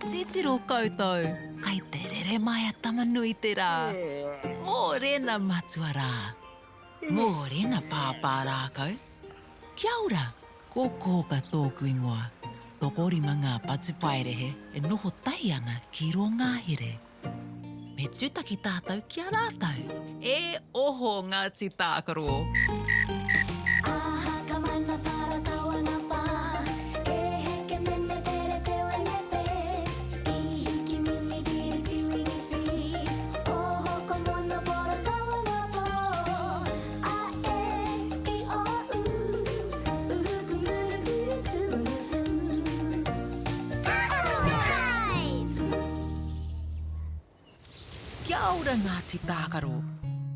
Titiro koutou, kai te rere mai a Tama-nui-te-rā. Mōrena matua rā. Mōrena pāpā rākau. Kia ora, ko Kōka tōku ingoa. Tokorima ngā patupaiarehe e noho tahi ana ki rō ngahere. Me tūtaki tātou ki a rātou. E oho Ngāti Tākaro! Kia ora Ngāti Tākaro,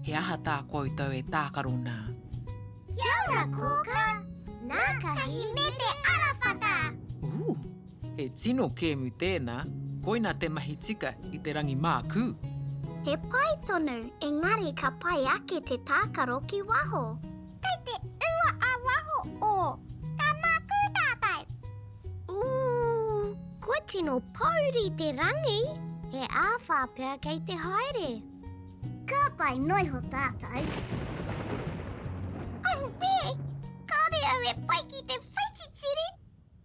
he aha tā koutou e tākaro nā? Kia ora Kōkā, nā ka hine te arawhata! Ooh, he tino kēmu tēnā, koina te mahi tika i te rangi mākū! He pai tonu, engari ka pai ake te tākaro ki waho. Kei te ua a waho o, ka mākū tātou! Ooh, kua tino pōuri te rangi, he āwhā pea kei te haere. Ka pai noiho tātou. Auē, kāore au e pai ki te whaititiri,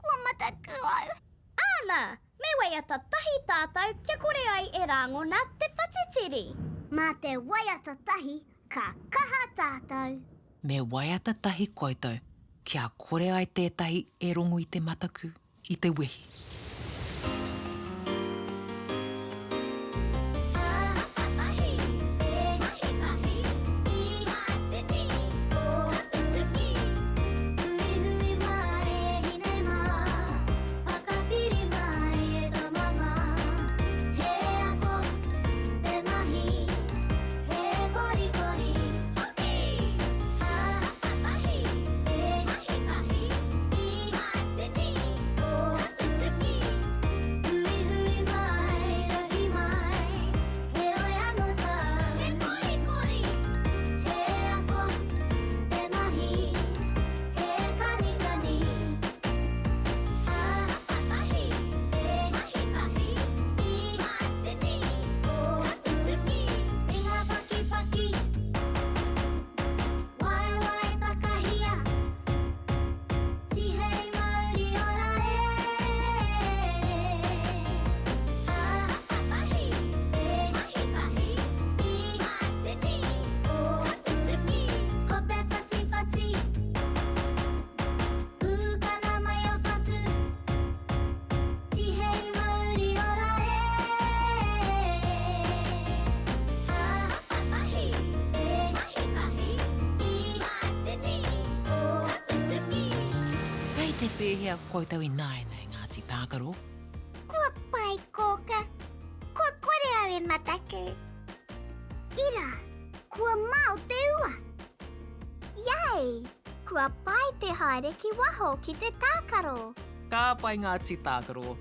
kua mataku au. Āna, me waiata tahi tātou kia kore ai e rāngona te whatitiri. Mā te waiata tahi ka kaha tātou. Me waiata tahi koutou kia kore ai tētahi e rongo i te mataku, i te wehi. He korikori hoki! Tahi, e mahi tahi i ngā tini o tutuki. Huihui mai, rahi mai, heoi anō tāu. He korikori, he ako te mahi, he kanikani. Tahi, e mahi tahi i ngā tini o tutuki. Ringa pakipaki, waewae takahia, tihei mauri ora e. Tahi, e mahi tahi i ngā tini o tutuki. Hope whatiwhati, pūkana mai o whatu. Tihei mauri ora e. Tahi, e mahi tahi i ngā tini o tutuki. Kei te pēhea koutou ināianei, Ngāti Tākaro? Kua pai, Kōka. Kua kore au e mataku. Ira, kua mao te ua. Yay! Kua pai te haere ki waho ki te tākaro. Ka pai Ngāti Tākaro.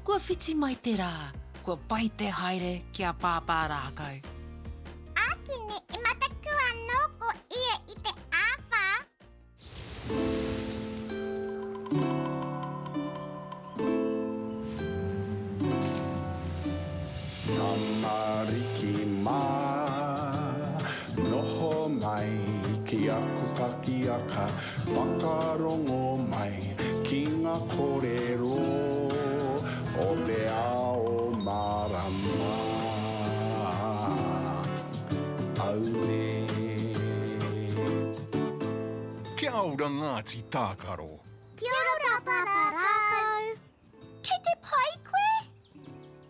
Kua whiti mai te rā, kua pai te haere ki a Pāpā Rākau. Ākene e mataku anō ko ia i te āwhā. Tamariki mā, noho mai ki aku pakiaka, whakarongo mai ki ngā kōrero o te ao mārama. Auē. Kia ora Ngāti Tākaro. Kia ora Pāpā Rākau. Kei te pai koe?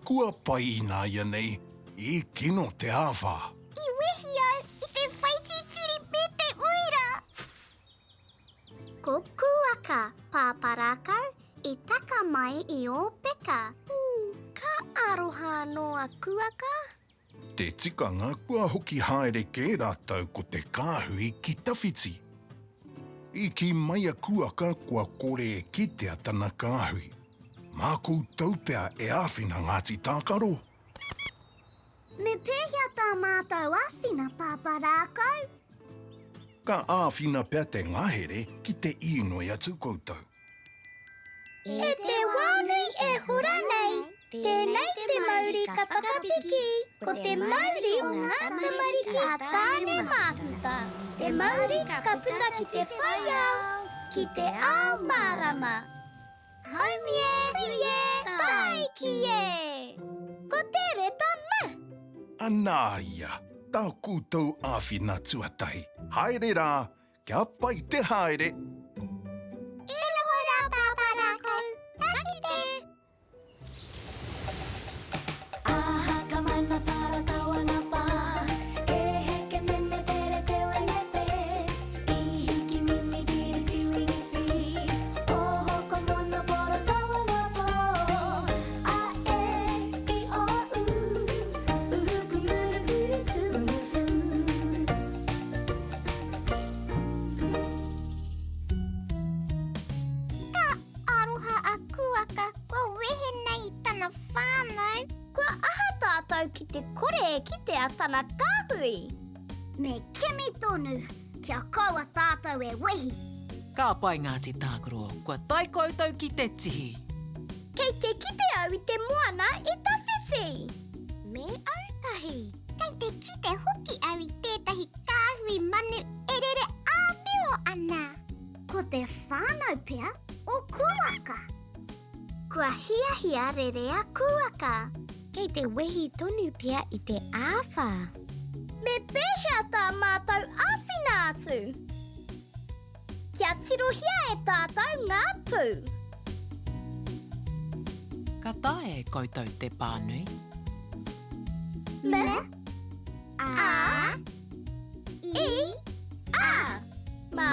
Kua pai ināianei, i kino te āwhā. I wehi au i te whaititiri me te uira. Ko Kūaka, Pāpā Rākau, i taka mai i ō peka. Ka aroha anō a Kūaka? Te tikanga kua hoki haere kē rātou ko te kāhui ki tawhiti. I kī mai a Kuaka kua kore e kitea tana kāhui. Mā koutou pea e āwhina Ngāti Tākaro? Me pēhea tā mātou āwhina Pāpā Rākau? Ka āwhina pea te ngahere ki te īnoi atu koutou. E te wānui e hora nei. Tēnei te mauri ka whakapiki, ko te mauri o ngā tamariki a Tāne Māhuta, te mauri ka puta ki te whai ao, ki te ao mārama. Haumi e, hui e, tāiki e! Ko te reta M! Anā ia, tā koutou āwhina tuatahi. Haere rā, Kia pai te haere! E noho rā Pāpā Rākau, ka kite! Aha ka mana para kawana pa E heke mene pere te wene pe I hiki mini kiri tiwini fi Oho ko mono poro kawana po A e i o u Uhu kumuru kuru tumu fu. Ka aroha a Kuaka kua wehe nei i tana whānau. Kua aha tātou ki te kore e kitea tana kāhui? Me kimi tonu kia kaua tātou e wehi. Ka pai Ngāti Tākaro, kua tae koutou ki te tihi. Kei te kite au i te moana i tawhiti. Me autahi. Kei te kite hoki au i tētahi kāhui manu e rere āmio ana. Ko te whānau pea o Kūaka. Kua hiahia rere a Kūaka. Kei te wehi tonu pea i te āwhā. Me pēhea tā mātou āwhina atu? Kia tirohia e tātou ngā pū. Ka taea e koutou te pānui? M A I A Ma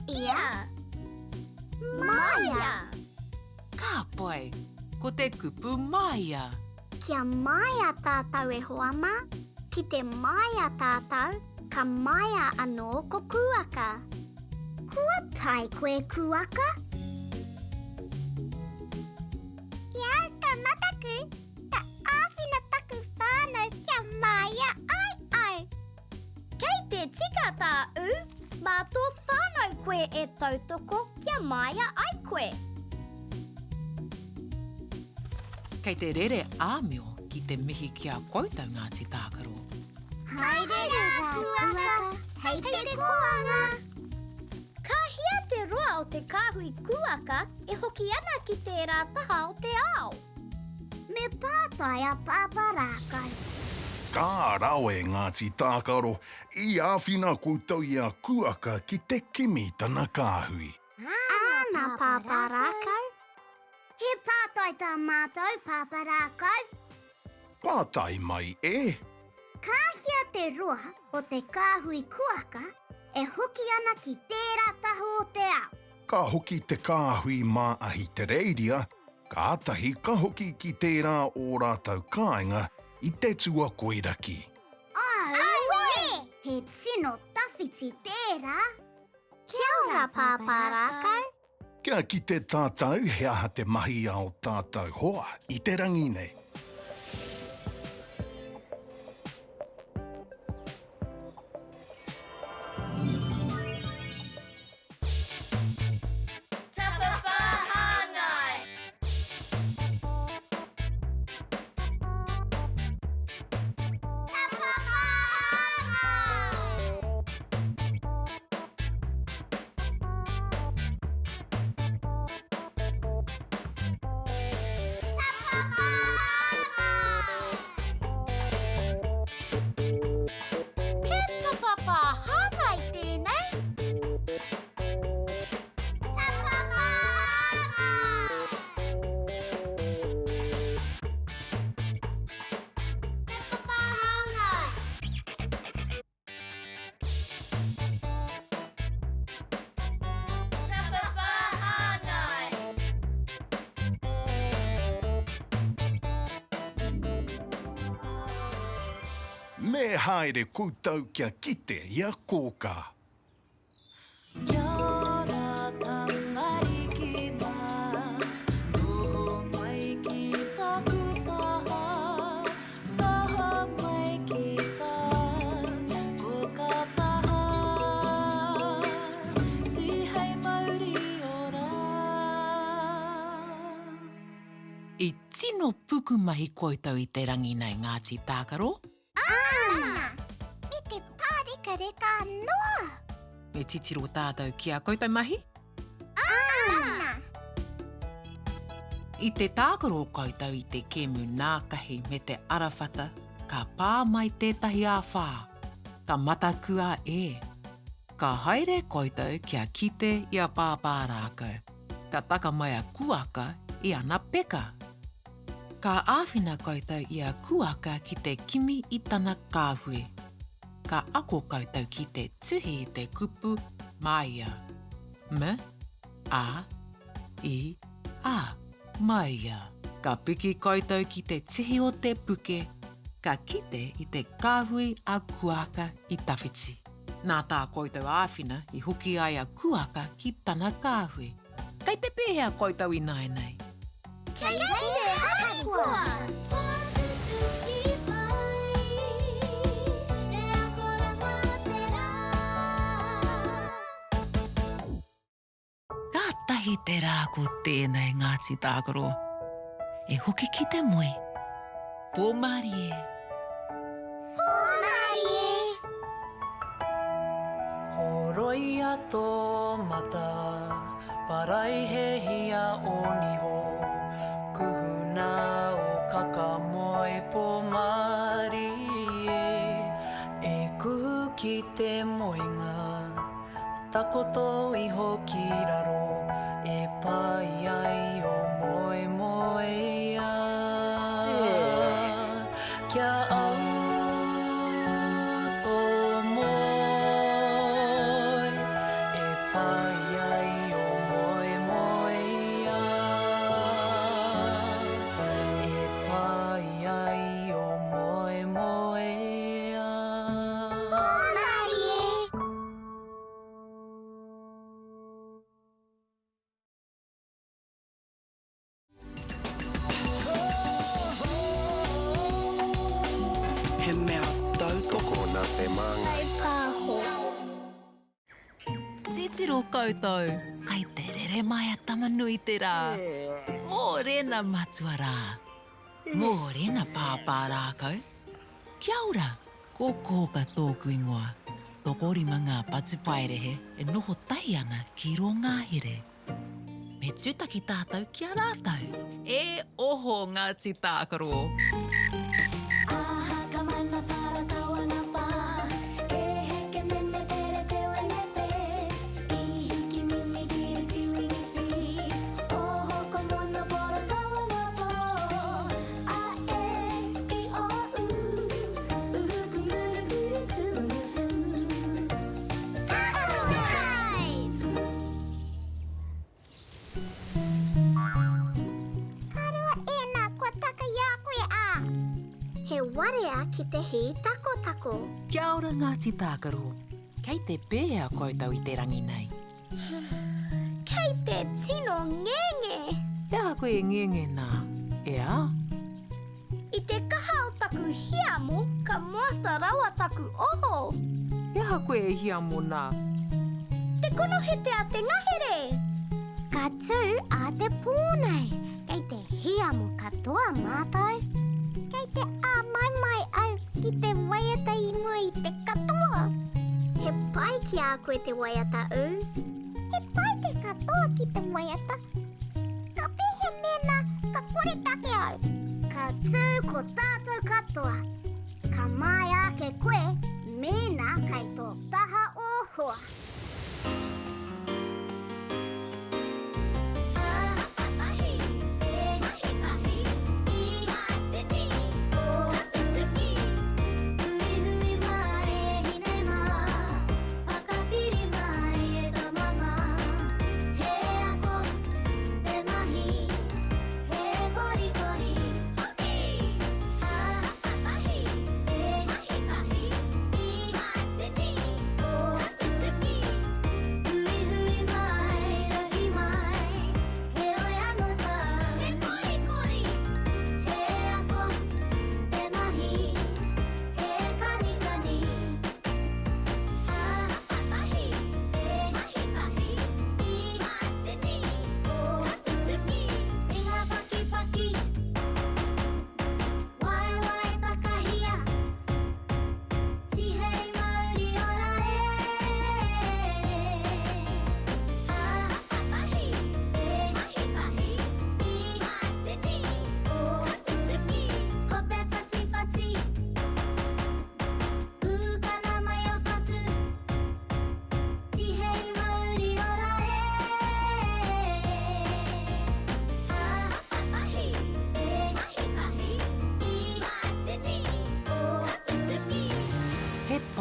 Ia Maia. Ka pai! Ko te kupu māia. Kia māia tātou e hoa mā, ki te māia tātou, ka māia anō ko Kūaka. Kua pai koe Kūaka? I au ka mataku, ka āwhina taku whānau kia māia ai au. Kei te tika tā ū, mā tō whānau koe e tautoko kia māia ai koe. Kei te rere āmio ki te mihi ki a koutou Ngāti Tākaro. Haere rā Kuaka, hei te koanga! Ka hia te roa o te kāhui kūaka e hoki ana ki tērā taha o te ao? Me pātai a Pāpā Rākau. Ka rawe Ngāti Tākaro, i āwhina koutou i a Kūaka ki te kimi tana kāhui. Āna Pāpā Rākau. He pātai tā mātou, Pāpā Rākau. Pātai mai e. Ka hia te roa o te kāhui kuaka e hoki ana ki tērā taha o te ao? Ka hoki te kāhui mā Ahitereiria, kātahi ka hoki ki tērā o rātou kāinga i te Tuakoiraki. Auē! He tino tawhiti tērā! Kia ora, Pāpā Rākau! Kia kite tātou he aha te mahi a o tātou hoa i te rangi nei. Tapawhā hāngai. Tapawhā hāngai! Tapawhā hāngai! He tapawhā hāngai tēnei. Tapawhā hāngai. Me haere koutou kia kite i a Kōkā. Kia ora tamariki mā, noho mai ki taku taha, taha mai ki tā koka taha, tihei mauri ora. I tino pukumahi koutou i te rangi nei, Ngāti Tākaro. Āna! Me te pārekareka anō! Me titiro tātou ki a koutou mahi? Āna! I te tākaro koutou i te kēmu nākahi me te arawhata, ka pā mai tētahi āwhā. Ka mataku a E. Ka haere koutou kia kite i a Pāpā Rākau. Ka taka mai a Kuaka i ana peka. Ka āwhina koutou i a Kuaka ki te kimi i tana kāhui. Ka ako koutou ki te tuhi i te kupu māia. M, A, I, A, māia. Ka piki koutou ki te tihi o te puke, ka kite i te kāhui a Kuaka i tawhiti. Nā tā koutou āwhina i hoki ai a Kuaka ki tana kāhui. Kei te pēhea koutou ināianei? Kei te harikoa! Kua tutuki pai te akoranga te rā. Kātahi te rā ko tēnei Ngāti Tākaro. E hoki ki te moe. Pōmārie! Pōmārie! Horoia tō mata, paraihehia ō niho, kuhuna ō kakamoe pōmārie, e kuhu ki te moenga. Takoto iho ki raro e pai ai o moemoeā. Kia au tō moe e pai ai o moemoeā. E pai ai o moemoeā. Hōmarie! He mea tautoko nā Te Māngai. Kaipāho. Titiro koutou, kai te rere mai a Tama-nui-te-rā. Mōrena matua rā. Mōrena pāpā rākau. Kia ora! Ko Kōka tōku ingoa. Tokorima ngā patupaiarehe e noho tahi ana ki rō ngahere. Me tūtaki tātou ki a rātou. E oho Ngāti Tākaro! Aha ka mana para tawana wha E heke mene pere te wene whe I hiki mini kiri tiwini whiri Oho ko mono poro tawana who A e i o u Uhu ku muru kuru tuunu fu Tākaro Time! Ka rua ēnā kua taka i a koe a. He warea ki te hī takotako. Kia ora Ngāti Tākaro. Kei te pēhea koutou i te rangi nei? Kei te tino ngenge. He aha koe e ngenge nā, e a? I te kaha o taku hiamo, ka moata rawa taku oho. He aha koe e hiamo nā? Te konohete a te ngahere! Ka tū a te pō nei, kei te hiamo katoa mātou. Kei te āmaimai au ki te waiata i mua i te katoa. He pai ki a koe te waiata ū? He pai te katoa ki te waiata. Ka pēhea mēnā ka koretake au? Ka tū ko tātou katoa. Ka māia ake koe mēnā kei tō taha ō hoa.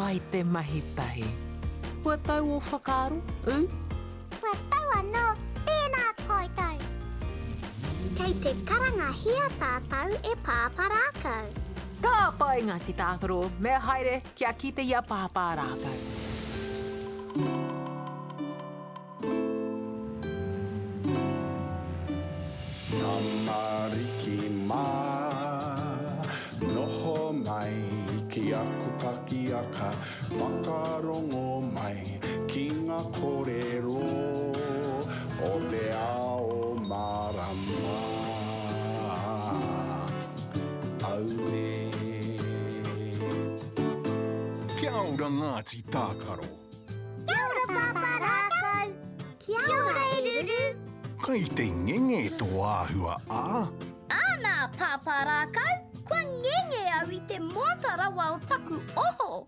pai te mahi tahi. Kua tau ō whakaaro, ū? Kua tau anō, tēnā koutou. Kei te karangahia tātou e Pāpā Rākau. Ka pai Ngāti Tākaro, me haere kia kite i a Pāpā Rākau. Tamariki mā, noho mai ki aku pakiaka, whakarongo mai ki ngā kōrero o te ao mārama. Auē. Kia ora Ngāti Tākaro. Kia ora Pāpā Rākau! Kia ora e Ruru! Kai te ngenge tō āhua, ā? Āna, Pāpā Rākau, kua ngenge au i te moata rawa o taku oho.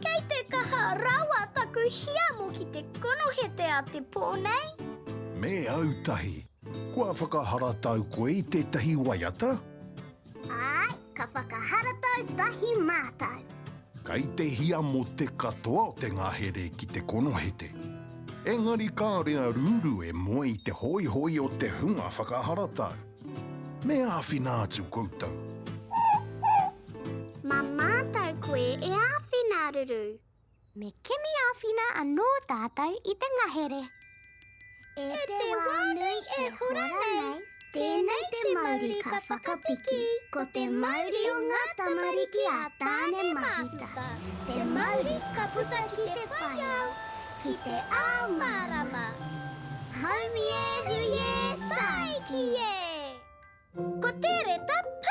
Kei te kaha rawa taku hiamo ki te konohete a te pō nei. Me autahi, kua whakaharatau koe i tētahi waiata? Āe, ka whakaharatau tahi mātou. Kei te hiamo te katoa o te ngahere ki te konohete. Engari kāore a Ruru e moe i te hoihoi o te hunga whakaharatau. Me āwhina atu koutou. Mā mātou koe e āwhina, Ruru. Me kimi āwhina anō tātou i te ngahere. E te wā nui e hora nei, tēnei te mauri ka whakapiki, ko te mauri o ngā tamariki a Tāne Mahuta, te mauri ka puta ki te whai ao, ki te ao mārama. Haumi e hui e, tāiki e! Ko te reta P!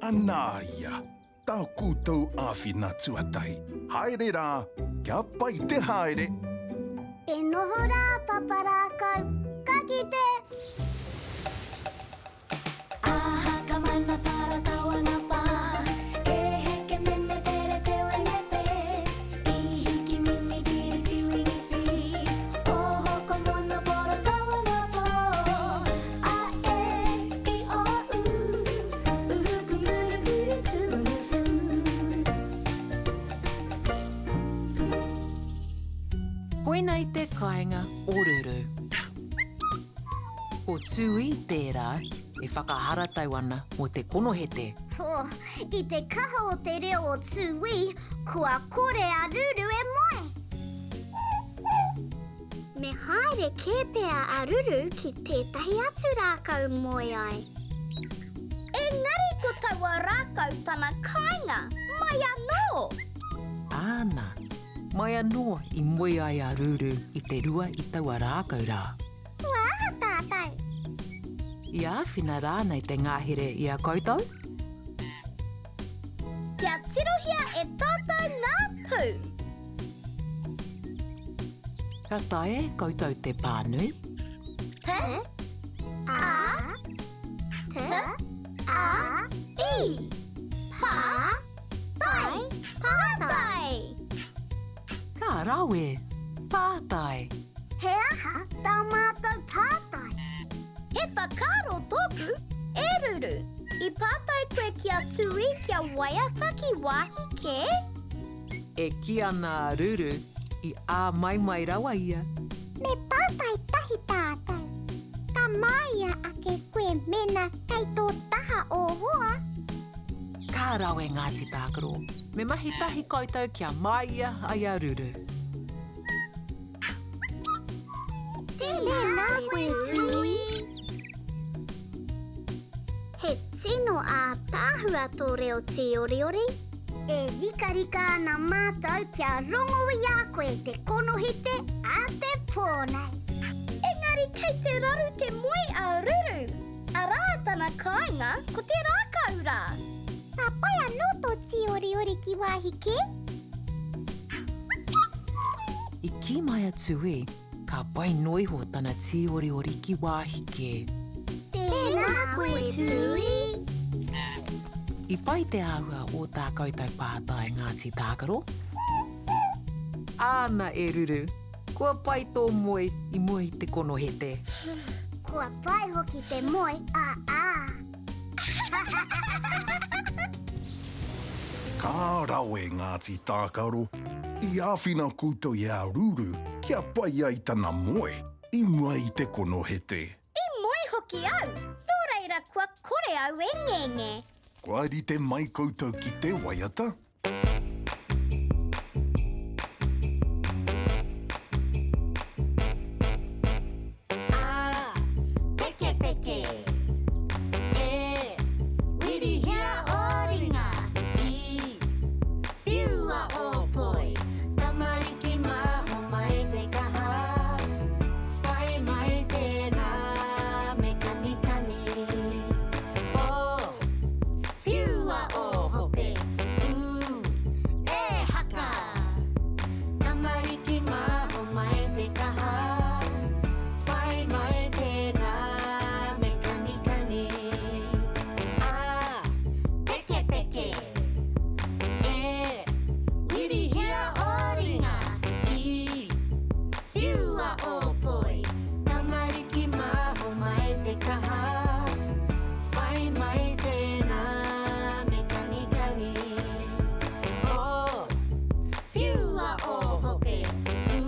Anā ia, Tā koutou āwhina tuatahi. Haere rā, kia pai te haere! E noho rā Paparākau, ka kite! Aha ka mana para tawana pa E heke mene pere te wene pe I hiki mini kiri tiwini fi Oho ko mono poro tawana po A e i o u Koinei te kāinga o Ruru. Ko Tūī tērā e whakaharatau ana mō te konohete. Oh, i te kaha o te reo o Tūī, kua kore a Ruru e moe. Me haere kē pea a Ruru ki tētahi atu rākau moe ai. Engari ko taua rākau tana kāinga, mai anō! Āna, mai anō i moe ai a Ruru i te rua i taua rākau rā. Kua aha tātou? I āwhina rānei te ngahere i a koutou? Kia tirohia e tātou ngā pū. Ka taea e koutou te pānui? P, A, T, A, I. Pā, tai, pātai. Ka rawe! Pātai! He aha tā mātou pātai? He whakaaro tōku, e Ruru. I pātai koe ki a Tūī kia waiata ki wāhi kē? E kī ana a Ruru, i āmaimai rawa ia. Me pātai tahi tātou. Ka māia ake koe mēnā kei tō taha ō hoa? Ka rawe Ngāti Tākaro. Me mahi tahi koutou kia māia ai a Ruru. Tēnā koe Tui. He tino ātaahua tō reo tīoriori. E rikarika ana mātou kia rongo i a koe te konohete a te pō nei. Engari kei te raru te moe a Ruru. Arā tana kāinga ko te rākau rā. Ka pai anō tō tīoriori ki wāhi kē? I kī mai a Tūī, ka pai noa iho tana tīoriori ki wāhi kē. Tēnā koe Tūī! I pai te āhua o tā koutou pātai Ngāti Tākaro? Āna e Ruru, kua pai tō moe i mua i te konohete. Kua pai hoki te moe a ā. Ka rawe Ngāti Tākaro, i āwhina koutou i a Ruru kia pai ai tana moe i mua i te konohete. I moe hoki au, nō reira kua kore au e ngenge. Kua rite mai koutou ki te waiata? A, pekepeke. E, wirihia ō ringa. I, whiua ō poi. Tamariki mā, homai te kaha. Whai mai tēnā me kanikani. O, Whiua ō hope, ū, e haka! Tamariki mā, homai te kaha, Whai mai tēnā me kanikani. A, pekepeke, e, wirihia ō ringa, i, whiua ō poi. Tamariki mā, homai te kaha. Whai mai tēnā me kanikani. Oh, whiua ō hope, ū,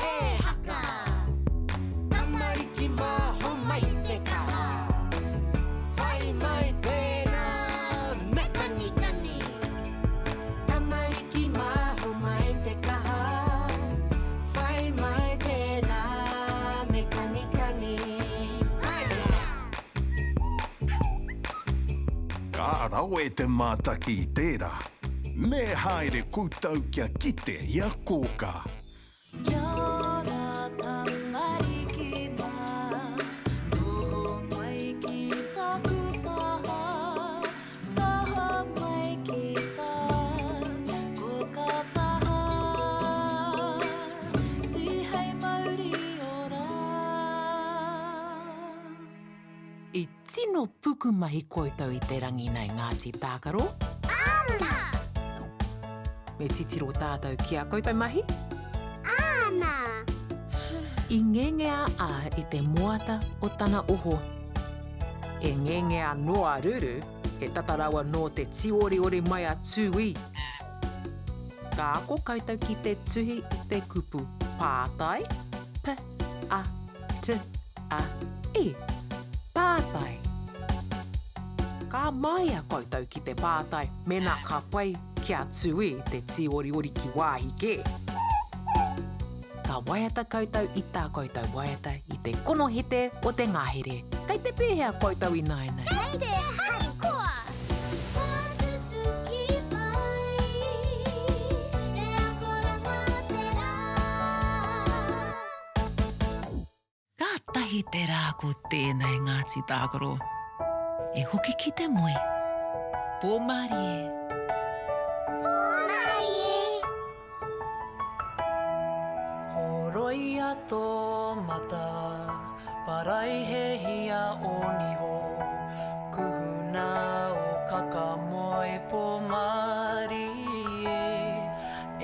e haka! Tamariki mā, homai te kaha. Whai mai tēnā me kanikani. Tamariki mā, homai te kaha. Whai mai tēnā me kanikani. Ka rawe te mātaki i tērā. Me haere koutou kia kite i a Kōkā. Kia ora tamariki mā, noho mai ki taku taha, taha mai ki tā kōkā taha, tihei mauri ora. I tino pukumahi koutou i te rangi nei Ngāti Tākaro. Āna! Me titiro tātou ki a koutou mahi? Āna! I ngengea a i te moata o tana oho. E ngenge anō a Ruru, he tata rawa nō te tīoriori mai a Tūī. Ka ako koutou ki te tuhi i te kupu pātai, p, a, t, a, i. Pātai. Ka māia koutou ki te pātai mēnā ka pai kia tūī te tīoriori ki wāhi kē. Ka waiata koutou i tā koutou waiata i te konohete o te ngahere. Kei te pēhea koutou ināianei? Kei te harikoa! Ka tutuki pai te akoranga o te rā. Kātahi te rā ko tēnei Ngāti Tākaro. E hoki ki te moe. Pō mārie. Pō mārie. Horoia tō mata, paraihehia ō niho, kuhuna ō kaka moe pō mārie,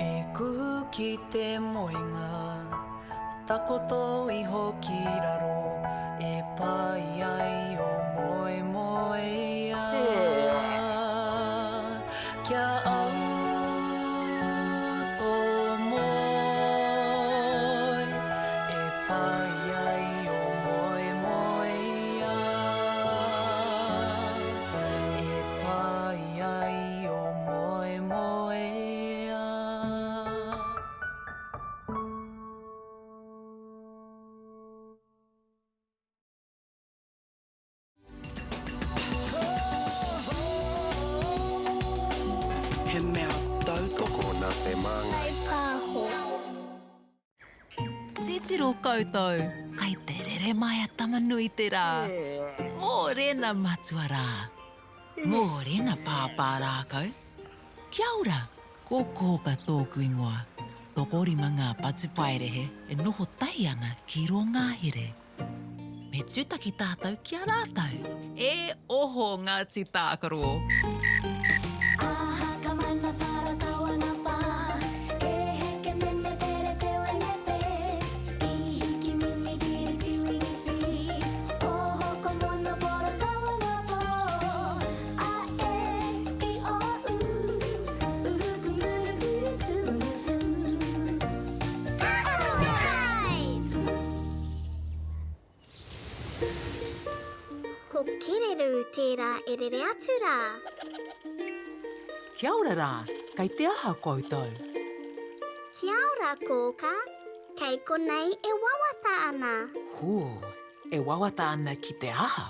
e kuhu ki te moenga. Takoto iho ki raro e pai ai o moemoeā Kia au tō moe e pai ai o moemoeā E pai ai o moemoeā. He mea tautoko nā te Māngai. Pāho. Titiro koutou, kai te rere mai a Tamanuiterā. Mōrena matua rā. Mōrena pāpā rākau. Kia ora! Ko Kōka tōku ingoa. Tokorima ngā patupaiarehe e noho tahi ana ki rō ngahere. Me tūtaki tātou ki a rātou. E oho Ngāti Tākaro! Aha ka mana para kawana pa E heke mene pere te wene pe I hiki mini kiri tiwingi fi Oho ko mono poro kawana po A e i o u. Ko Kererū tērā e rere atu rā. Kia ora rā, kei te aha koutou? Kia ora, Kōkā. Kei konei e wawata ana. Hū, e wawata ana ki te aha?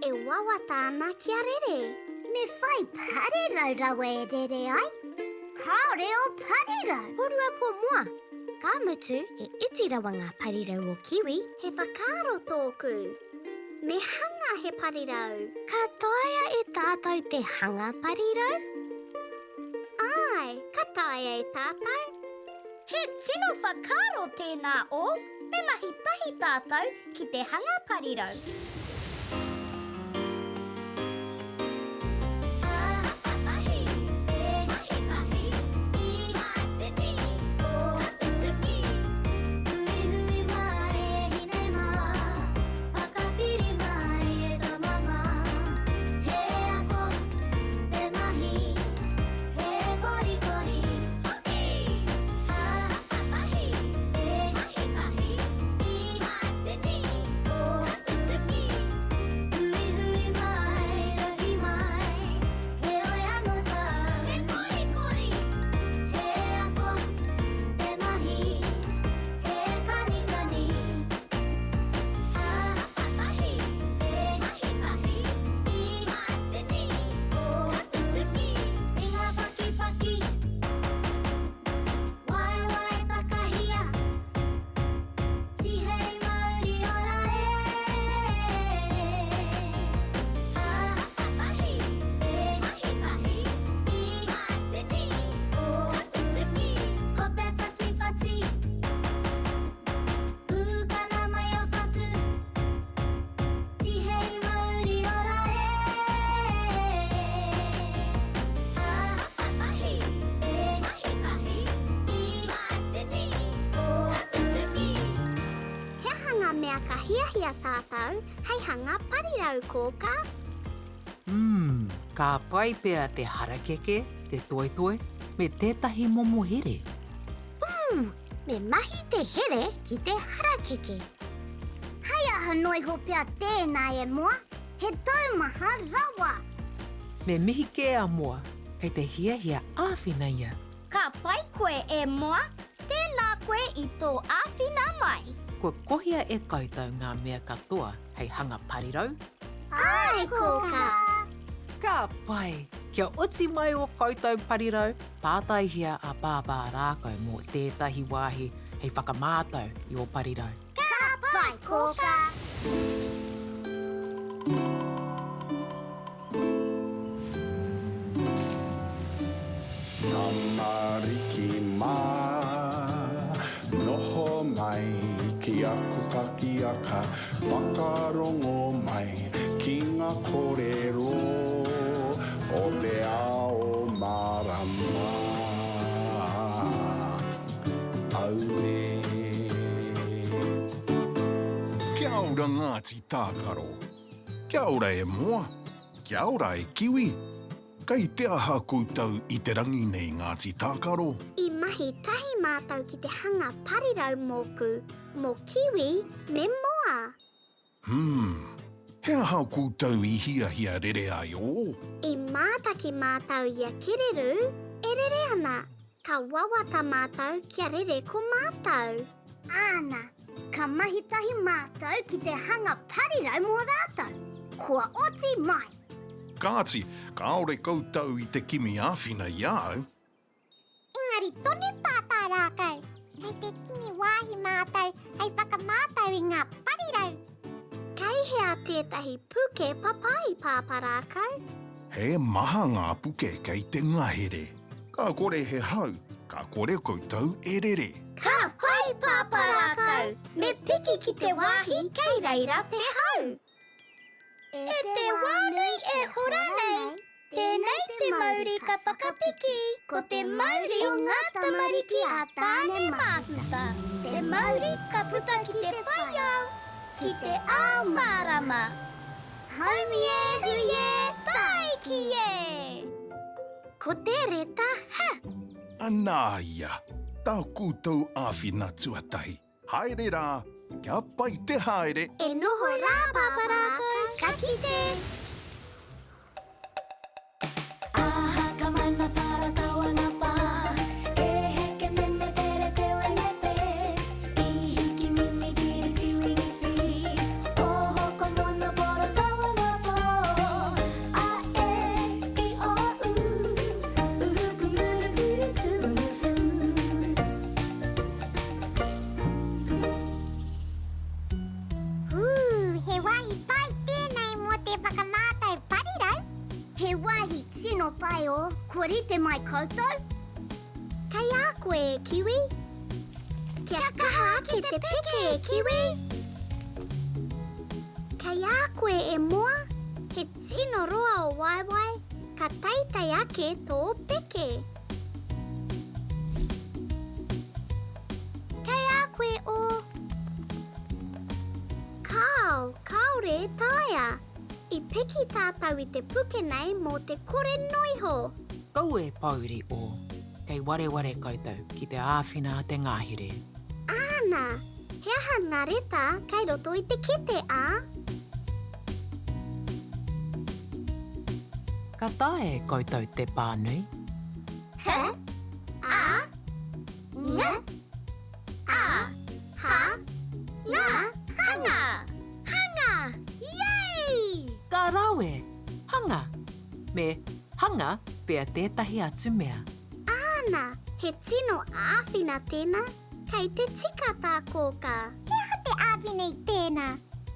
E wawata ana kia rere. Me whai parirau rawa e rere ai. Kāore ō parirau. Korua ko Moa. Ka mutu, he iti rawa ngā parirau o Kiwi. He whakaaro tōku. Me hanga he parirau. Ka taea e tātou te hanga parirau? Āe, ka taea e tātou. He tino whakaaro tēnā o me mahi tahi tātou ki te hanga parirau. He aha ngā mea ka hiahia tātou hei hanga parirau, Kōkā? Umm, ka pai pea te harakeke, te toetoe, me tētahi momo here. Umm, me mahi te here ki te harakeke. Hei aha noa iho pea tēnā e Moa, he taumaha rawa! Me mihi kē a Moa, kei te hiahia āwhina ia. Ka pai koe e Moa, tēnā koe i tō āwhina mai. Kua kohia e koutou ngā mea katoa hei hanga parirau? Āe, Kōkā! Ka pai! Kia oti mai ō koutou parirau, pātaihia a Pāpā Rākau mō tētahi wāhi hei whakamātau i ō parirau. Ka pai, Kōkā! Tamariki mā, noho mai ki aku pakiaka, whakarongo mai ki ngā kōrero o te ao mārama. Auē. Kia ora Ngāti Tākaro. Kia ora e Moa. Kia ora e Kiwi. Kei te aha koutou i te rangi nei Ngāti Tākaro? I mahi tahi mātou ki te hanga parirau mōku, mō Kiwi me Moa. Hmm. He aha koutou i hiahia rere ai ō? I mātaki mātou i a Kererū e rere ana. Ka wawata mātou kia rere ko mātou. Āna, ka mahi tahi mātou ki te hanga parirau mō rātou. Kua oti mai! Kāti, kāore koutou i te kimi āwhina i a au. Engari tonu Pāpā Rākau, kei te kimi wāhi mātou hei whakamātau i ngā parirau. Kei hea tētahi puke papai, Pāpā Rākau? He maha ngā puke kei te ngahere. Ka kore he hau, ka kore koutou e rere. Ka pai, Pāpā Rākau! Me piki ki te wāhi kei reira te hau. E te wānui e hora nei, tēnei te mauri ka whakapiki, ko te mauri o ngā tamariki a Tāne Māhuta, te mauri ka puta ki te whai ao, ki te ao mārama. Haumi e, hui e, tāiki e! Ko te reta H. Anā ia, tā koutou āwhina tuatahi. Haere rā, kia pai te haere! E noho rā, Pāpā Rākau, ka kite! o, kua rite mai koutou? Kei a koe e Kiwi. Kia kaha ake te peke e Kiwi! Kei a koe e Moa, he tino roa o waewae, ka teitei ake tō peke. Kei a koe o. Kāo, kāore e taea. I piki tātou i te puke nei mō te kore noiho. Kaua e pōuri o, kei wareware koutou ki te āwhina a te ngahere. Āna, he aha ngā reta kei roto i te kete, ā? Ka taea e koutou te pānui? H, A, N, A, H, Ngā, hanga! Hanga! Yay! Ka rawe! Hanga! Me hanga pea tētahi atu mea. Āna, he tino āwhina tēnā. Kei te tika tā Kōkā. He aha te āwhina i tēnā?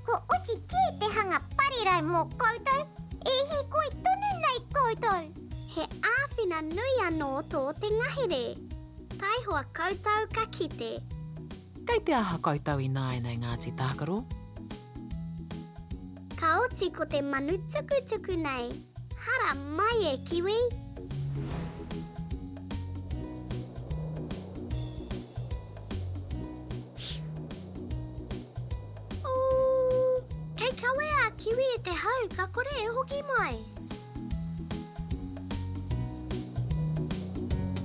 Kua oti kē te hanga parirau mō koutou, e hīkoi tonu nei koutou! He āwhina nui anō tō te ngahere. Taihoa koutou ka kite. Kei te aha koutou ināianei Ngāti Tākaro? Ka oti ko te manu tukutuku nei. Hara mai e Kiwi! Ooh! Kei kawea a Kiwi e te hau ka kore e hoki mai.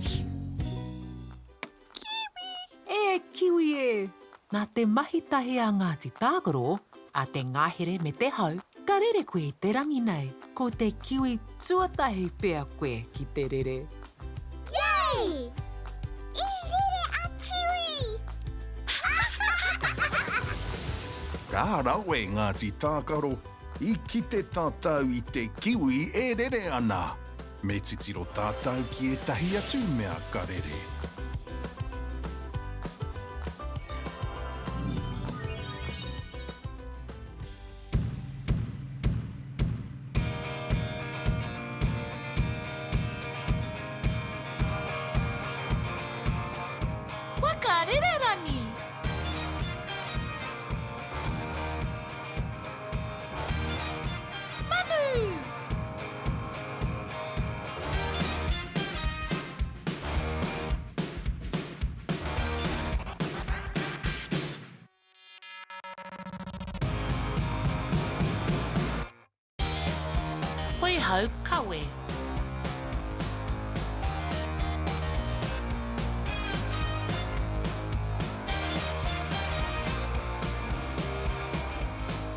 Kiwi! E Kiwi e! Nā te mahi tahi a Ngāti Tākaro, a Te Ngahere me Te Hau, ka rere koe i te rangi nei. Ko te kiwi tuatahi pea koe ki te rere. Yay! I rere a Kiwi! Ka rawe Ngāti Tākaro, i kite tātou i te kiwi e rere ana. Me titiro tātou ki ētahi atu mea ka rere. Waka rererangi! Manu! Poihau kawe.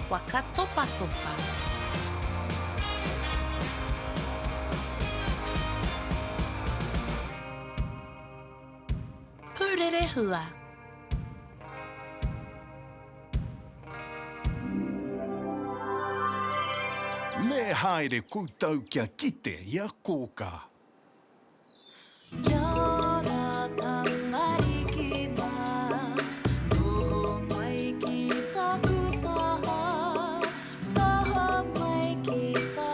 Waka topatopa. Pūrerehua. Me haere koutou kia kite i a Kōkā. Kia ora tamariki mā, noho mai ki taku taha, taha mai ki tā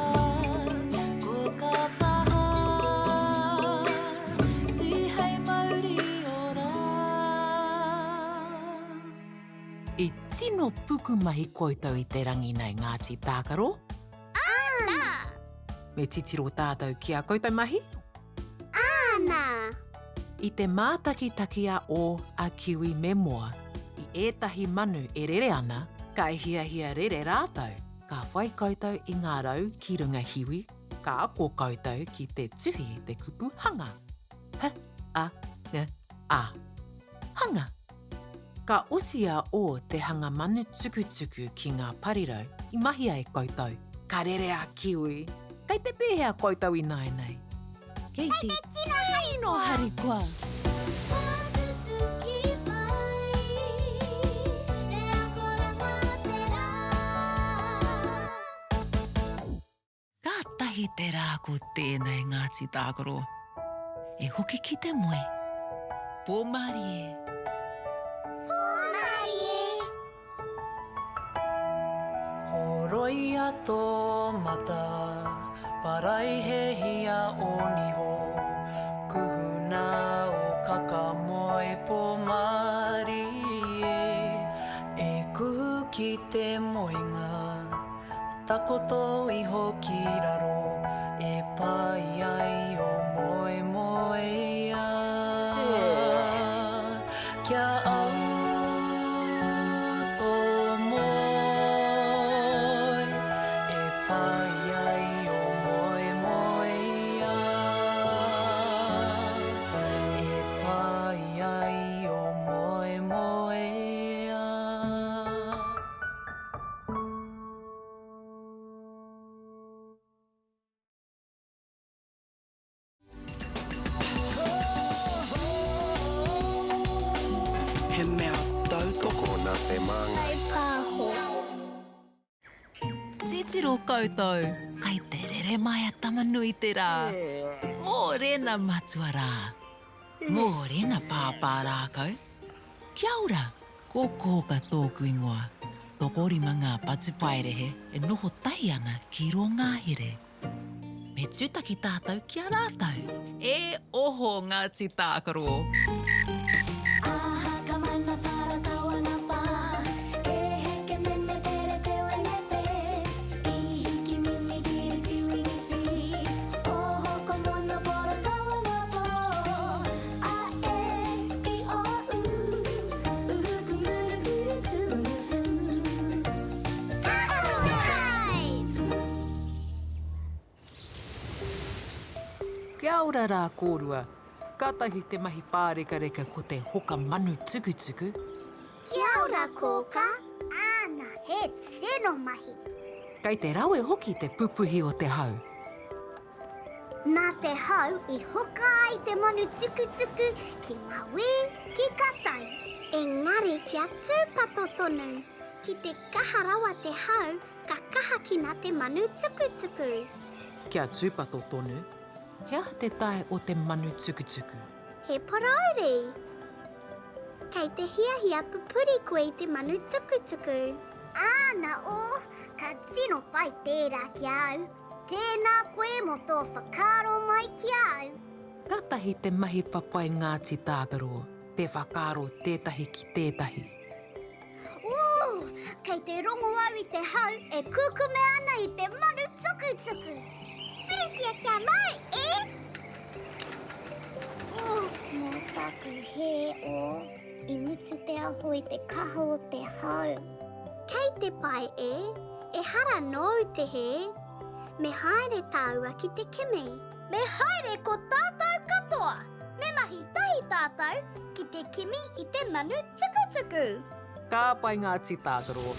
koka taha, tihei mauri ora. I tino pukumahi koutou i te rangi nei Ngāti Tākaro. Āna! Me titiro tātou ki a koutou mahi? Āna! I te mātakitaki a Ō, a Kiwi me Moa i ētahi manu e rere ana, ka hiahia rere rātou. Ka whai koutou i ngā rau ki runga hiwi, ka ako koutou ki te tuhi i te kupu hanga. H-a-n-a. Hanga. Ka oti a O te hanga manu tukutuku ki ngā parirau i mahia e koutou. Ka rere a Kiwi. Kei te pēhea koutou ināianei? Kei te tino harikoa. Ka tutuki mai te akoranga te rā. Kātahi te rā ko tēnei Ngāti Tākaro. E hoki ki te moe. Pō mārie. Pō mārie. Horoi. Koia tō mata, paraihehia o niho, kuhuna o kaka moe pō mārie, e kuhu ki te moenga, takoto iho ki raro, e pai ai o moemoeā. Kia au tō moe, e pai ai ō moemoeā. E pai ai ō moemoeā. He mea tautoko nā te Māngai. Kaipāho. Titiro koutou, kai te rere mai a Tama-nui-te-rā. Mōrena matua rā. Mōrena pāpā rākau. Kia ora, ko Kōka tōku ingoa. Tokorima ngā patupaiarehe e noho tahi ana ki rō ngahere. Me tūtaki tātou ki a rātou. E oho Ngāti Tākaro! Aha ka mana para tawana pa E heke mene pere te wene pe I hiki mini kiri tiwini fi Oho ko mono poro tawana po A e i o u Uhu ku munu kuru tuwini fu Tākaro Time! Kia ora rā kōrua. Kātahi te mahi pārekareka ko te hoka manu tukutuku. Kia ora kōkā. Āna, he tino mahi. Kei te rawe hoki te pupuhi o te hau. Nā te hau i hoka ai te manu tukutuku ki mauī, ki katau. Engari kia tūpato tonu, ki te kaha rawa te hau, Ka kahakina te manu tukutuku. Kia tūpato tonu, he aha te tae o te manu tukutuku? He parauri. Kei te hiahia pupuri koe i te manu tukutuku. Āna, oh, ka tino pai tērā ki a au. Tēnā koe mō tō whakaaro mai ki a au. Kātahi te mahi papai Ngāti Tākaro, te whakaaro tētahi ki tētahi. Ooh! Kei te rongo au i te hau e kukume ana i te manu tukutuku. Puritia kia mau, e! Ooh, mō taku hē, oh, i mutu te aho i te kaha o te hau. Kei te pai, e? Ehara nōu te hē. Me haere tāua ki te kimi. Me haere ko tātou katoa! Me mahi tahi tātou ki te kimi i te manu tukutuku! Ka pai ngā tī tākaro.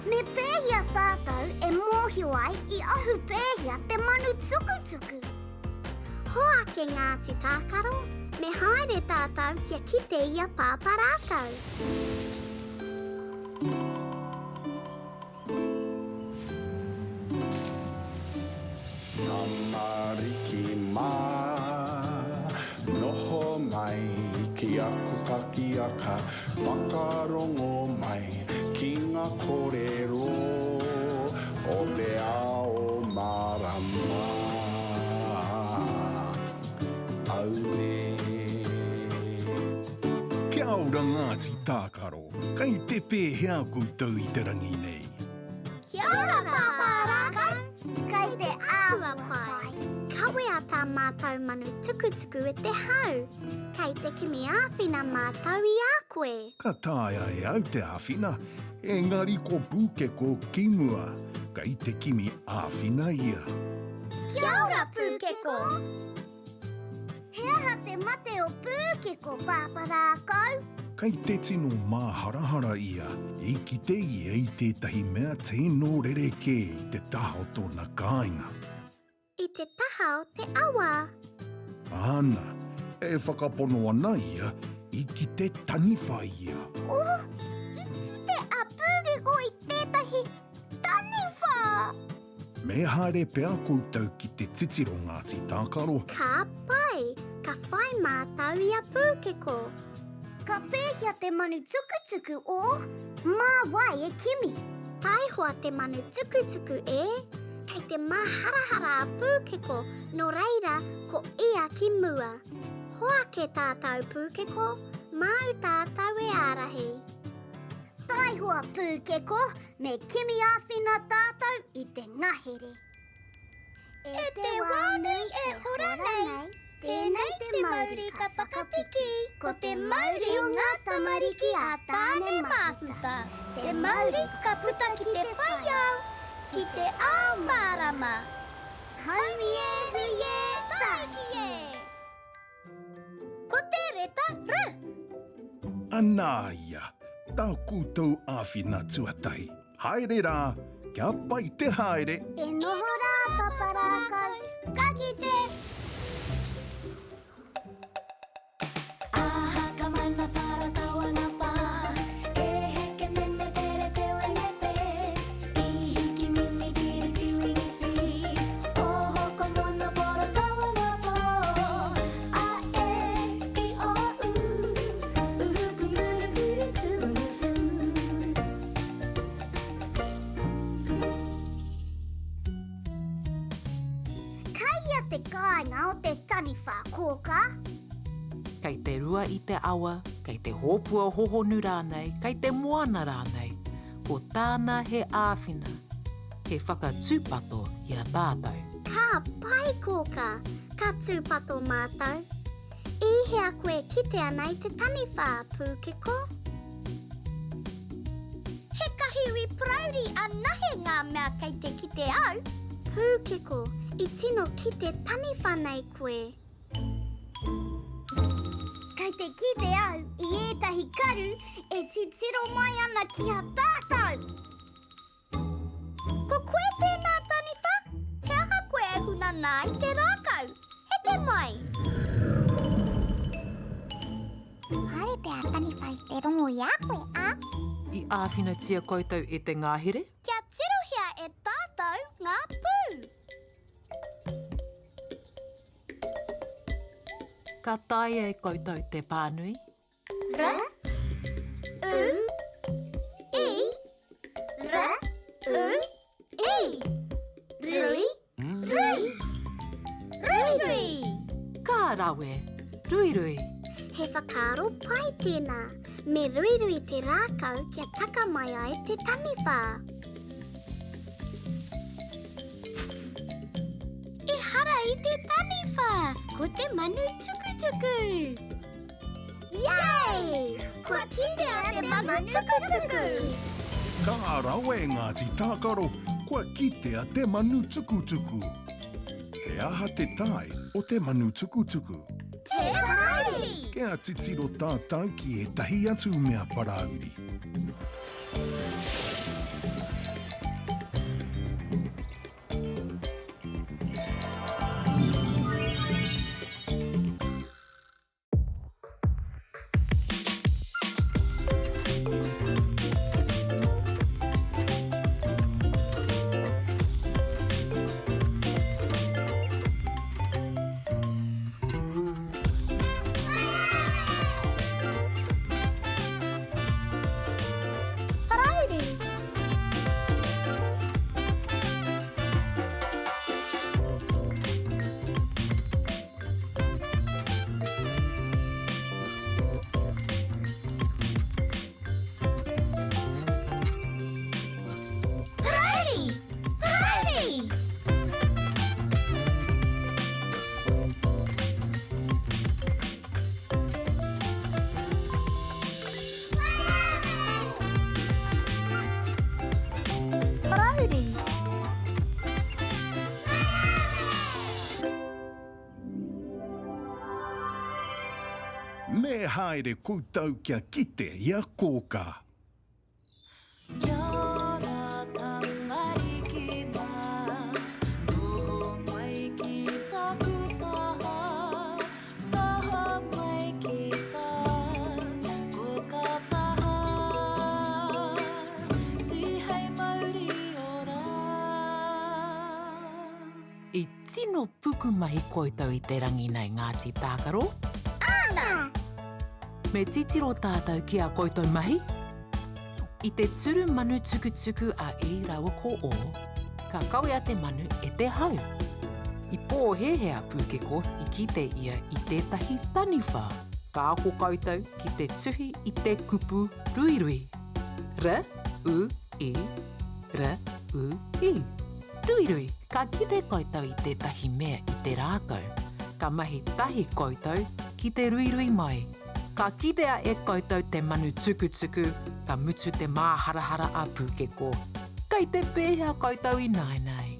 Me pēhea tātou e mōhio ai i ahu pēhea te manu tukutuku? Hoake Ngāti Tākaro, me haere tātou kia kite i a Pāpā Rākau. Nā. Tamariki mā, noho mai ki aku pakiaka, whakarongo mai ki ngā kōrero o te ao mārama. Auē. Kia ora Ngāti Tākaro, kei te pēhea koutou i te rangi nei? Kia ora Pāpā Rākau, kei te āhua pai. Kawea tā mātou manu tukutuku e te hau. Kei te kimi āwhina mātou i a koe. Ka taea e au te āwhina, engari ko Pūkeko ki mua, kei te kimi āwhina ia. Kia ora Pūkeko! He aha te mate o Pūkeko, Pāpā Rākau? Kei te tino māharahara ia, i kite ia i tētahi mea tino rerekē i te taha o tōna kāinga. I te taha o te awa. Āna, e whakapono ana ia, i kite taniwha ia. Oh, i kite a Pūkeko i tētahi taniwha! Me haere pea koutou ki te titiro Ngāti Tākaro. Ka pai, ka whai mātau i a Pūkeko. Ka pēhea te manu tukutuku o Mā wai e kimi? Taihoa te manu tukutuku e, kei te māharahara a Pūkeko, nō reira ko ia ki mua. Hoake tātau Pūkeko, māu tātau e ārahi. Taihoa Pūkeko, me kimi āwhina tātou i te ngahere. E te wā nui e hora nei, tēnei te mauri ka whakapiki, ko te mauri o ngā tamariki a Tāne Māhuta, te mauri ka puta ki te whai ao, ki te ao mārama. Haumi e, hui e, tāki e! Ko te reta R. Anā ia, tā koutou āwhina tuatahi. Haere rā, kia pai te haere! E noho rā, Paparākau, ka kite! Aha ka mana para tawana pa E heke mene pere te wene pe I hiki mini kiri tiwini fi Oho ko mono poro tawana po A E I O U Uhu ku muru kuru tu unu fu. Kei ia te kāinga o te taniwha, kōkā? Kei te rua i te awa, kei te hōpua hohonu rānei, kei te moana rānei, ko tāna he āwhina, he whakatūpato i a tātou. Ka pai kōkā, ka tūpato mātou. I hea koe kite ana i te taniwha, Pūkeko? He kahiwi parauri anahe ngā mea kei te kite au. Pūkeko, i tino kite taniwha nei koe. Kei te kite au i ētahi karu e titiro mai ana ki a tātou. Ko koe tēnā taniwha? He aha koe e huna nā i te rākau? Heke mai! Kāre pea a taniwha i te rongo i a koe, ā? I āwhinatia koutou e te ngahere? Kia tirohia e tātou ngā pū! Ka taea e koutou te pānui? R, U, I, R, U, I. Rui, rui. Ruirui. Ka rawe! Ruirui! He whakaaro pai tēnā. Me ruirui te rākau kia taka mai ai te taniwha. Ehara i te taniwha, ko te manu tukutuku! Yay! Kua kitea te manu tukutuku! Ka rawe Ngāti Tākaro, kua kitea te manu tukutuku. He aha te tae o te manu tukutuku? He parauri! Kia titiro tātou ki ētahi atu mea parauri. Me haere koutou kia kite i a Kōkā. Kia ora tamariki mā, noho mai ki taku taha, taha mai ki tā kōkā taha, tihei mauri ora. I tino pukumahi koutou i te rangi nei Ngāti Tākaro. Āna! Me titiro tātou ki a koutou mahi. I te turu manu tukutuku a I raua ko O, ka kawea te manu e te hau. I pōhēhē a Pūkeko i kite ia i tētahi taniwha. Ka ako koutou ki te tuhi i te kupu ruirui. R, U, I, R, U, I. Ruirui, ka kite koutou i tētahi mea i te rākau, ka mahi tahi koutou ki te ruirui mai. Ka kitea e koutou te manu tukutuku, ka mutu te māharahara a Pūkeko. Kei te pēhea koutou ināianei?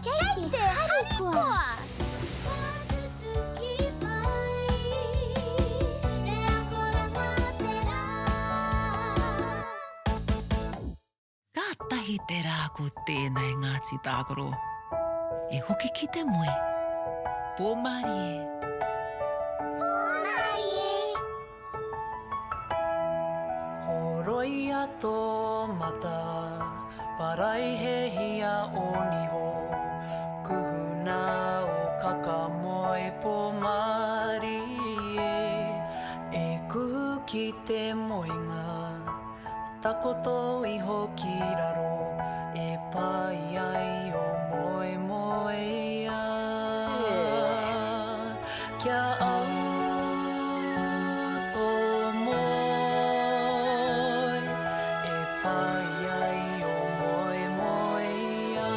Kei te harikoa! Ka tutuki mai te akoranga te rā. Kātahi te rā ko tēnei Ngāti Tākaro e hoki ki te moe. Pō mārie. Pō mārie. Horoia tō mata, paraihehia ō niho, kuhuna ō kaka moe pō mārie, e kuhu ki te moenga. Takoto iho ki raro e pai ai o moemoeā Kia au tō moe e pai ai o moemoeā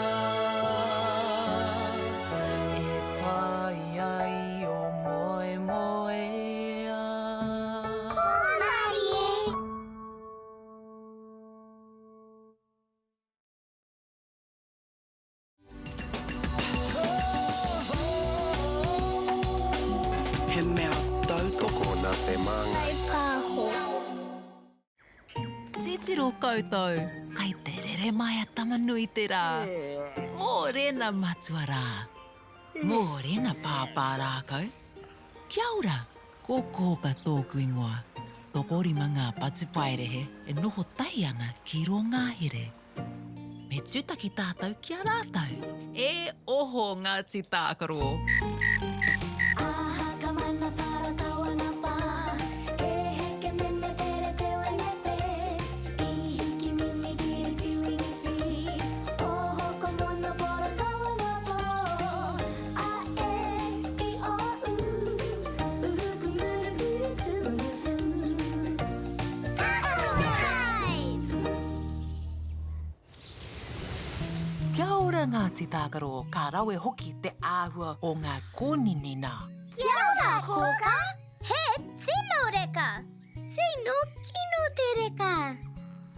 E pai ai o moemoeā. Hōmarie! He mea tautoko nā te Māngai. Kaipāho. Titiro koutou, kai te rere mai a Tama-nui-te-rā. Mōrena matua rā. Mōrena pāpā rākau. Kia ora! Ko Kōka tōku ingoa. Tokorima ngā patupaiarehe e noho tahi ana ki rō ngahere. Me tūtaki tātou ki a rātou. E oho Ngāti Tākaro! Aha ka mana para tawana pa E heke mene pere te wene pe I hiki mini kiri tiwini fi Oho ko mono pora tawana po A e i o u Uhu ku muru puru tu unu fu Tākaro Time! Kia ora Ngāti Tākaro, ka rawe hoki te āhua o ngā kōnini nā. Kia ora Kōkā! He tino reka! Tino kino te reka!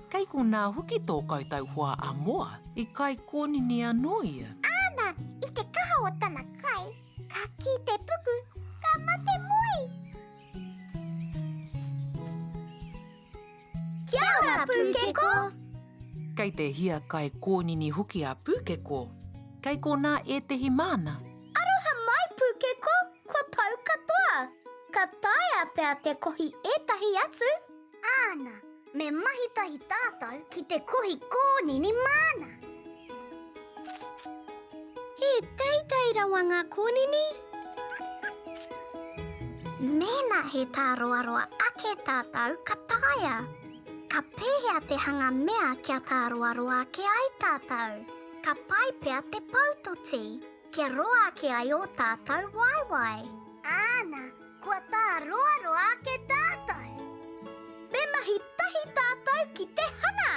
Kei konā hoki tō koutou hoa a Moa, i kai kōnini anō ia. Āna, i te kaha o tana kai, ka kī te puku, ka mate moe! Kia ora, Pūkeko! Kei te hiakai kōnini hoki a Pūkeko. Kei konā ētehi māna. Aroha mai, Pūkeko, kua pau katoa! Ka taea pea te kohi ētahi atu? Āna, me mahi tahi tātou ki te kohi kōnini māna. He teitei rawa ngā kōnini? Mēnā he tāroaroa ake tātou ka taea. Ka pēhea te hanga mea kia tāroaroa ake ai tātou? Ka pai pea te poutoti, kia roa ake ai ō tātou waewae. Āna, Kua tāroaroa ake tātou. Me mahi tahi tātou ki te hanga!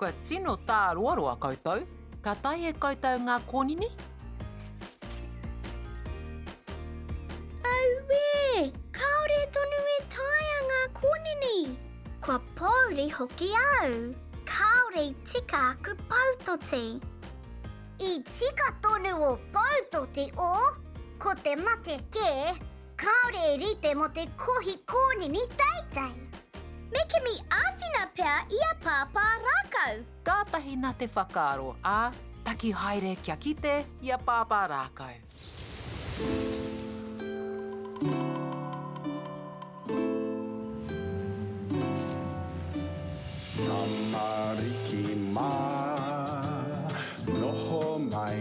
Kua tino tāroaroa koutou. Ka tae e koutou ngā kōnini? Auē! Kāore tonu e taea ngā kōnini! Kua pōuri hoki au. Kāore i tika aku poutoti. I tika tonu ō poutoti, ō, ko te mate kē, kāore e rite mō te kohi kōnini teitei. Me kimi āwhina pea i a Pāpā Rākau. Kātahi nā te whakaaro, ā, taki haere kia kite i a Pāpā Rākau. Tamariki mā, noho mai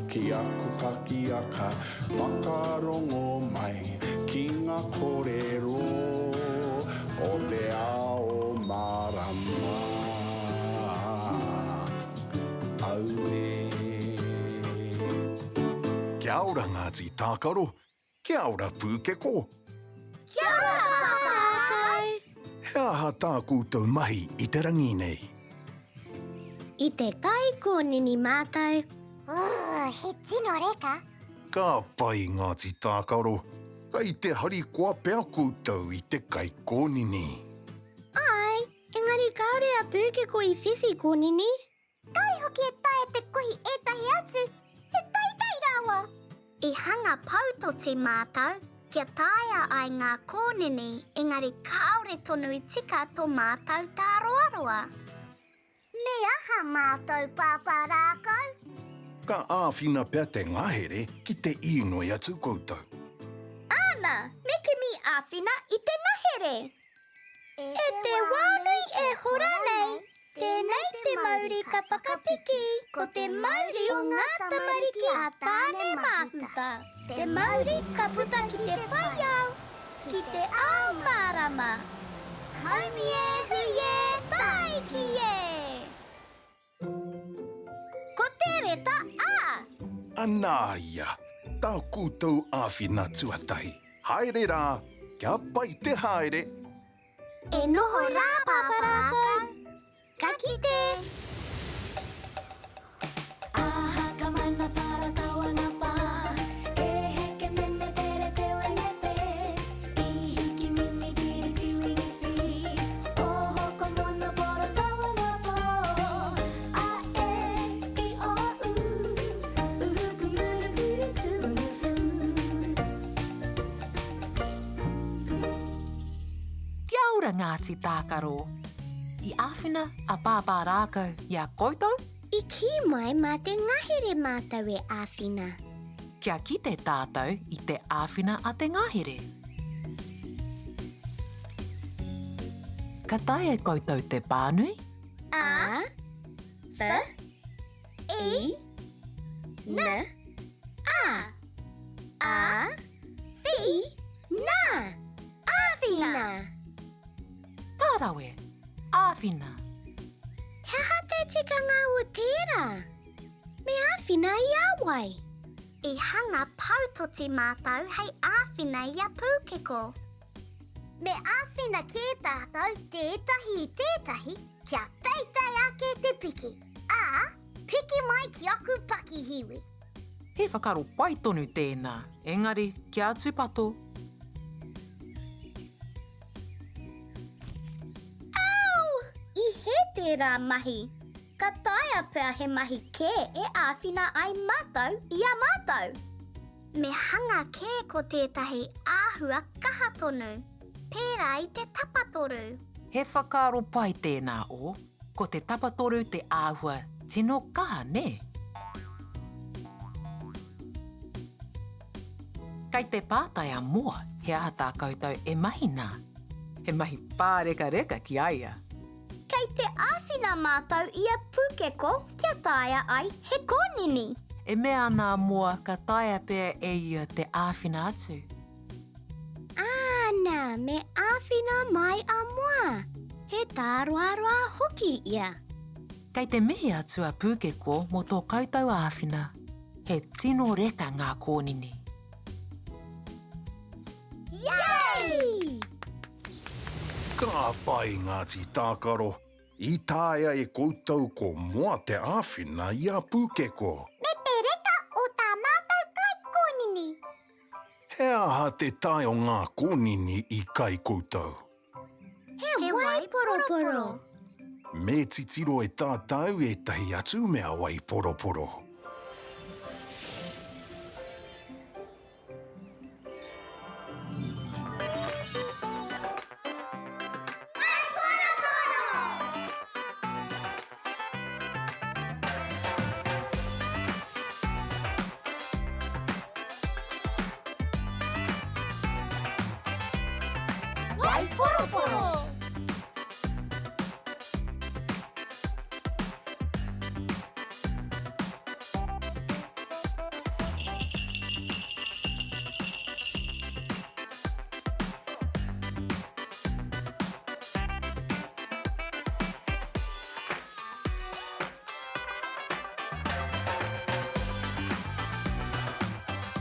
ki aku pakiaka, whakarongo mai ki ngā kōrero o te ao mārama. Auē. Kia ora Ngāti Tākaro, Kia ora Pūkeko. Kia ora Pāpā Rākau. He aha tā koutou mahi i te rangi nei? I te kai kōnini mātou. Ooh, he tino reka. Ka pai Ngāti Tākaro. Kei te harikoa pea koutou i te kai kōnini. Āe, engari kāore a Pūkeko i whiwhi kōnini. Kāre hoki e taea te kohi ētahi atu, he teitei rawa! I hanga poutoti mātou kia taea ai ngā kōnini engari kāore tonu i tika tō mātou tāroaroa. Me aha mātou Pāpā Rākau? Ka āwhina pea te ngahere ki te īnoi atu koutou. Āna, me kimi āwhina i te ngahere! E te wānui e hora nei, tēnei te mauri ka whakapiki, ko te mauri o ngā tamariki a Tāne Māhuta, te mauri ka puta ki te whai ao, ki te ao mārama. Haumi e, hui e, tāiki e! Ko te reta A! Anā ia, tā koutou āwhina tuatahi. Haere rā, kia pai te haere! E noho rā Pāpā Rākau! Ka kite! Kia ora Ngāti Tākaro. I āwhina a Pāpā Rākau i a koutou? I kī mai mā te ngahere mātou e āwhina. Kia kite tātou i te āwhina a te ngahere. Ka taea e koutou te pānui? A, B, I, N, A. A, V, N. Āwhina! Ka rawe! Āwhina! He aha te tikanga o tērā? Me āwhina i a wai? I hanga poutoti mātou hei āwhina i a Pūkeko. Me āwhina kē tātou tētahi i tētahi kia teitei ake te piki, ā, piki mai ki aku pakihiwi. He whakaaro pai tonu tēnā, engari kia tūpato. Au! I hē tērā mahi. Ka taea pea he mahi kē e āwhina ai mātou i a mātou. Me hanga kē ko tētahi āhua kaha tonu, pērā i te tapatoru. He whakaaro pai tēnā, o. Ko te tapatoru te āhua tino kaha, nē? Kei te pātai a Moa he aha tā koutou e mahi nā. He mahi pārekareka ki a ia. Kei te āwhina mātou i a Pūkeko kia taea ai he kōnini. E mea ana a Moa ka taea pea e ia te āwhina atu. Āna, me āwhina mai a Moa. He tāroaroa hoki ia. Kei te mihi atu a Pūkeko mō tō koutou āwhina. He tino reka ngā kōnini. Yay! Ka pai Ngāti Tākaro. I taea e koutou ko Moa te āwhina i a Pūkeko. Me te reka o tā mātou kai kōnini. He aha te tae o ngā kōnini i kai koutou? He waiporoporo. Me titiro e tātou ētahi atu mea waiporoporo. Waiporoporo!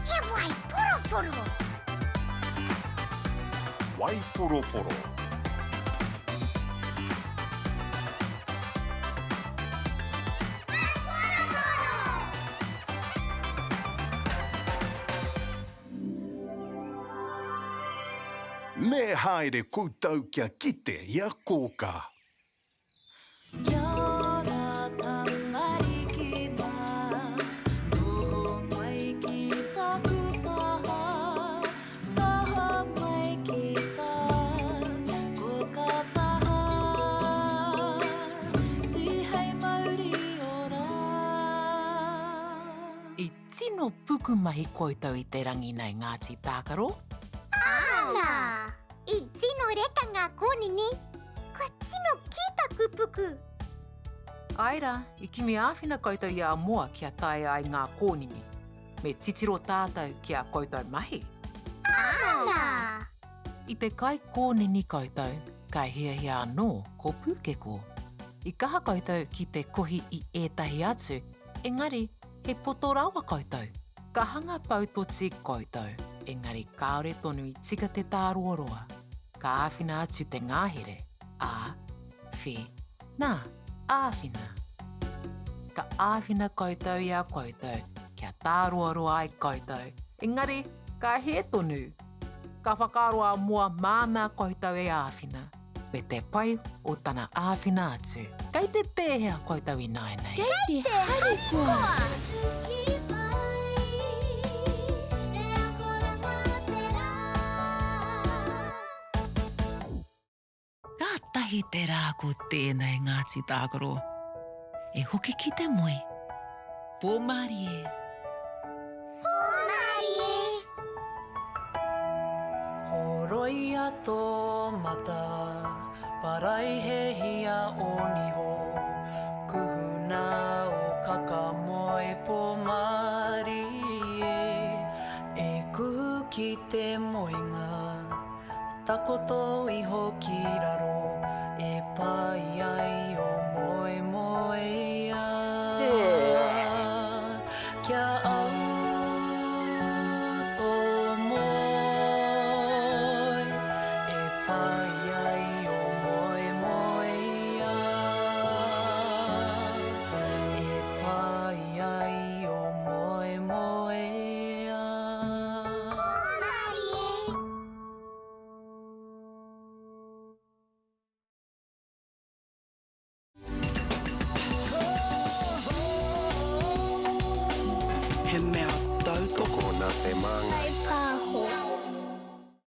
He wai poroporo. Wai poroporo. Me haere koutou kia kite i a Kōkā. Kia ora tamariki mā, noho mai ki taku taha, taha mai ki tā kōkā taha, tihei mauri ora. I tino pukumahi koutou i te rangi nei Ngāti Tākaro. Āna! I tino reka ngā kōnini. Kua tino kī taku puku. Āe rā, i kimi āwhina koutou i a Moa kia taea ai ngā kōnini. Me titiro tātou ki ā koutou mahi. Āna! I te kai kōnini koutou, ka hiahia anō ko Pūkeko. I kaha koutou ki te kohi i ētahi atu, engari he poto rawa koutou. Ka hanga poutoti koutou, engari kāore tonu i tika te tāroaroa. Ka āwhina atu te ngahere, ā, whi, nā, āwhina. Ka āwhina koutou i a koutou kia tāroaroa ai koutou, engari ka hē tonu. Ka whakaaro a Moa māna koutou e āwhina, me te pai o tana āwhina atu. Kei te pēhea koutou ināianei? Kei te harikoa! Kātahi te rā ko tēnei Ngāti Tākaro. E hoki ki te moe. Pō mārie. Pō mārie. Horoia tō mata, paraihehia ō niho, kuhuna ō kaka moe pō mārie, e kuhu ki te moenga. Takoto iho ki raro e pai ai o moemoeā. Kia au tō moe e pai ai o moemoeā. E pai ai o moemoeā. He mea tautoko nā te Māngai. Kaipāho.